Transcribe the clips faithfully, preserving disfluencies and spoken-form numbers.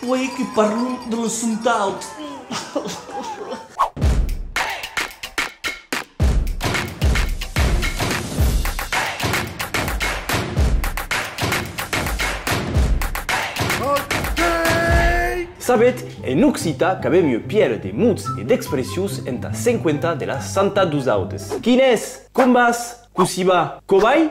Uèi que parlam de la santat. Sabetz, en occitan qu'avèm ua pièla de mots e d'expressions entà s'encuentar de la santat deus autes. Quin es? Com vas? Cossí va? Quò vai?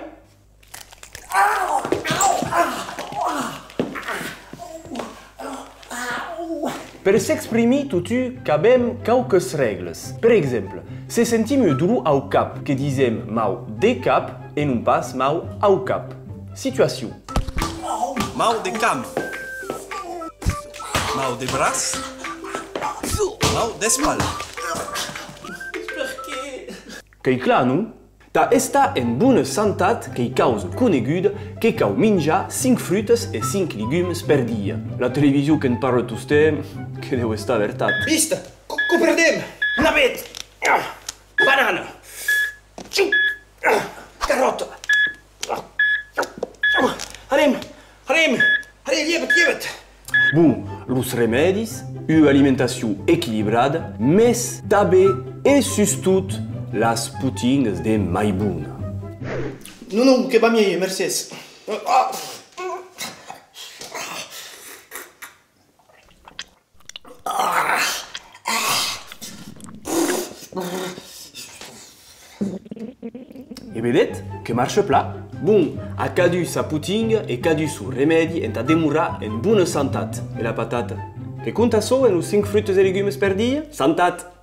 Per s'exprimir totun qu'avem quauques règlas. Per exemple, se sentim ua dolor au cap, que disem mau de cap e non pas mau au cap. Situacion. Mau de cama. Mau de braç. Mau d'espatla. Qu'ei clar, non? Tà estar en bona santat, qu'ei causa coneguda, que cau minjar cinc frutas e cinc legumes per dia. La television que'n parla tostemps, que deu estar vertat. Vista! Quò, quò perdem! Navet! Ah! Banana! Chu! Ah! Carròta! Ah! Anem! Anem! Allez, lhèva-te, lhèva-te! Bon, los remèdis, ua alimentacion equilibrada, mès tanben e sustot las potingas de Maibona. Non, non, que va mielhs, mercés. Ah! E vedetz que marcha plan. Bon, a cadun sa potinga e cadun son remèdi entà demorar en bona santat. E la patata? Que compta açò en los cinc frutas e legumes per dia? Santat!